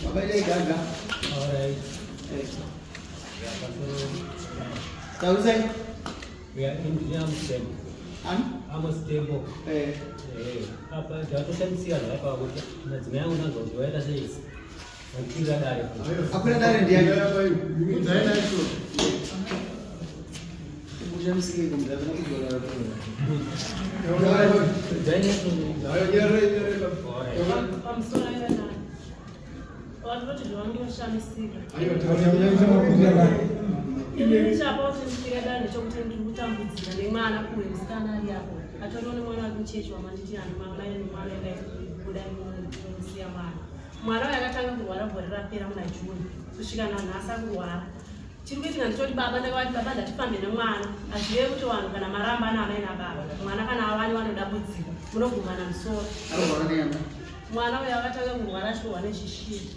Baba itai gaga. Alright. Taurisai. We are in Amsterdam. Ani? Amsterdam. Eh. Eh, apa ndatoshamisika zvakapa kuti madzimai angu ndanzwa kuti waita sei? Wakwira dare. Akwira dare ndiani? Kushamisike kumda kuna kuzora. Alright. Pamusoro ivanani vanhu voti zvavandoshamisika. Inini chapa kuti ndifika dare ndechekuti ndiri kutambudzika nemwana uyu musikana ari apo atoriwo nemwana wake muchechi wamanditi ani mamai nemwana endai kuda musiya mwana. Mwana uyu akatanga kurwara gore rapera muna June kusvika nanhasi akurwara. Chiri kuitika ndechekuti baba ndakavati baba ndatifambe nemwana hazvirevi kuti vanhu kana maramba ana amai nababa mwana kana awani vanodambudzika munogumana musoro. Arorwa neyana. Mwana uyu akatanga kurwara achirohwa nezvishiri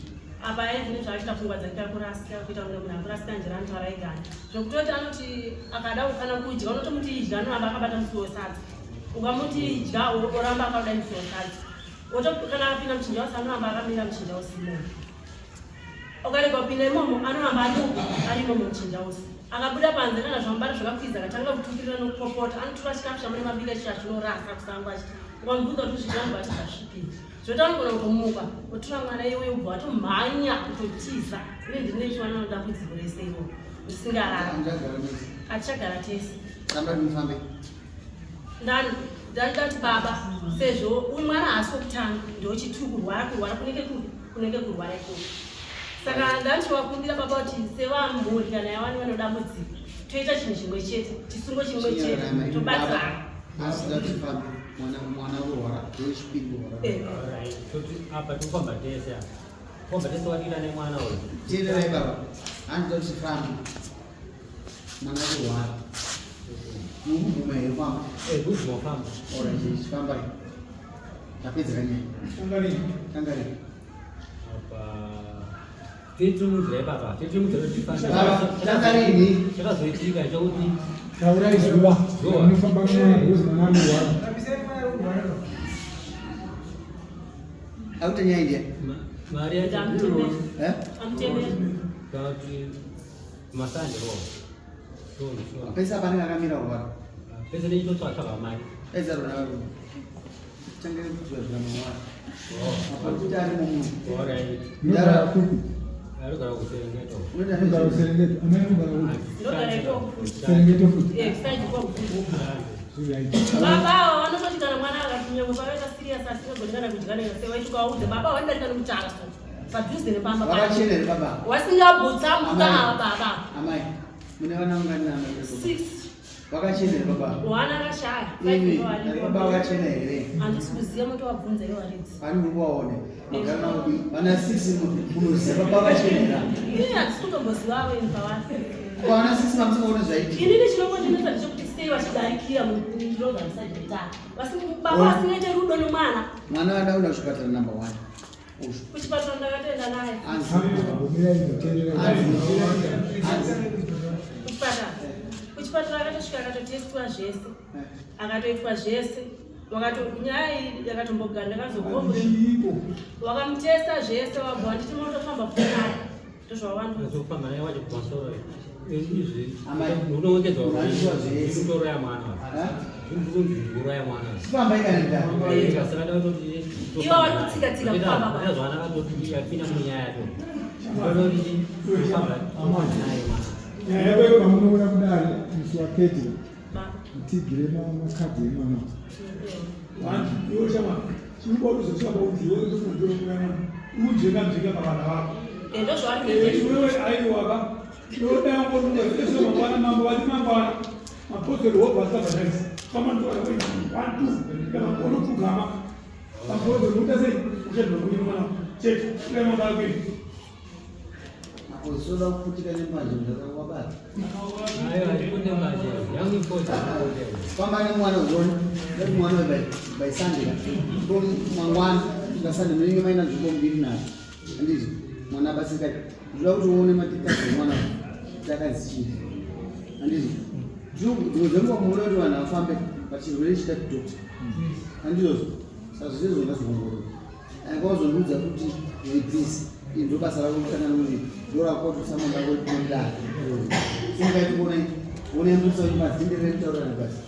apa aye zvine zvaachiita pfungwa dzake akurasika kuita kunge munhu akurasika njira anotaura igani zvekutoti anoti akada kana kudya unotomuti idya anoramba akabata musuwo wesadza ukamuti idya oramba akadai musuwo wesadza kana apinda muchinja wose anoramba akamira muchinja wose imomo ukarega kupinda imomo anoramba ari imomo muchinja wose akabuda panze kana zvamubata zvakakwiza akatanga kutukirira nokupopota anotora chikafu chamune mabika chicha chinorasa kusango achiti ukamubvunza kuti zvichivanhu vati zvasvipii zvoti anogona kutomuka otora mwana iwe ubva watomhanya kutotiza ine ndine chiwana dambudziko rese iroro ndisingarara atichagara tese. Samba mufambe. Ndandati baba sezvo uyu mwana haasi wokutanga ndochitu kurwara kurwara kunenge kunenge kurwara ikoko saka ndandichivakumbira baba kuti sevamhuri kana yavani vane dambudziko toita chinhu chimwe chete chisungo chimwe chete tobatsirana. Asi ndatifambe mwana mwana kurwara ndochipiri kurwara. Eh. Alright. Toti apa tofamba tese apa. Famba tese wadira nemwana uyu. Teererai baba. Hanzi ndatifambe. Mwana kurwara. Mukubvuma here famba? Eh, kubvuma famba. Alright, chifambai. Tapedza nyaya. Tangari. Apa tiri munzira ipapa. Tiri munzira kuti tifambe. Baba, tangarini. Chakazoitika chokuti Taurai zuva Zuva. munofamba mwana because mwana anorwara. Akuti nyaya ndiye. mari yacho Ndamutemera. Eh? Amutemera. kana kuti masande ro. So so. Pesa panenge akamira kurwara. Pese nechitotsvatsvaga mari. Edza rona varume. Tangari kudzwa zvira mawara. Oh. Apa kuti ari mumunhu. Alright. Munogara kupi? Arikugara kuSerengeti. Unoita Munogara nezvei? kuSerengeti. Amai munogara kupi? Ndogara ikoko futi. Serengeti futi. Eh, kuside ikoko futi. Zviright. Baba avo vanototi kana mwana akati nyangwe pakaita serious asingagoni kana kudya nega sei waiti ukaudze baba vanodarika nomutara so padhuze nepamba pake. Vakachena here baba? Wasingabhutsamuka Amai. ava baba. Amai, mune vana vangani naamai? Six. Vakachena here baba? One akashaya. Five Imi, ndo aripo. baba vakachena here? Handisi kuziva motovabvunza ivo varidzi. Pani muri kuvaona. Magara navo kudii? Vana six munoziva baba vakachena here? Inini handisi kutomboziva avo ini pavari. Vana six mamusingaone zvaitika. Inini chinongondinetsa ndechekuti sei vachidarikira mundinogara musajetara. Baba vasingaite rudo nomwana. Mwana ada kuenda kuchipatara number one. Ushu. Kuchipatara ndakatoenda naye. Anzi. Mirai kuteerera. Anzi. Anzi. Kuchipatara. Kuchipatara akatosvika akatotestwa zvese. Eh. Akatoitwa zvese. Wakato nyaya iyi yakatombogara ndakazogombure. Chiiko? Wakamutesta zvese wabva wanditi munotofamba futi naye. Ndozvawandiudza. Azofamba naye wacho kumasoro. Izvi Amai. unowengedzwa Unoitwa zvese. kutoraya mwana. Eh? Kuuraya mwana. Chifambai kana ndani. Ivo vari kutsika-tsika kufamba kwavo. zvaanakatopinda munyaya yacho ndonoti kufamba naye mwana. Nyaya yako iyo pamunoona kudare musi wa 30 Baba. mutigire makadhi emwana. Iwe shama, chiuba uzotsvaka kuti iwe uzofunga unjenga njenga pavana vako. Eh, ndozvavari kuita. Iwewe aiwaka, ndoda ngoruka zvese mangwana mambo vati mangwana. Mapostori wobva asabhadharisa. Pamantora one two kana unopfugama. Mapostori unoita sei? Uchadya kunyima mwana. Chete, kudai mambo akwe. Uzoda kuputika nembanje ndakawabata. Aiwa, kune manje yangu ipoza. Famba nemwana uone. Ngati mwana by by Sunday. Ko mangwana kusika Sunday munenge maina nzvimbo mbiri nayo. Handizvo. Mwana abatsirika. Ndoda kuti uone matikadzi emwana takazichii. Handizvo. Dzimwe dzenguva munoda kuti vanhu vafambe pachirwere chitati doctor. Handizvozvo. Saka zvese zvakazoongororwa. Anga wazondiudza kuti you are busy. Iri ndo basa rako kutanga nokuti ndorakotosamanga kudare. Singaiti kuona ona mbudisa kuti madzinde rekutaurira basa.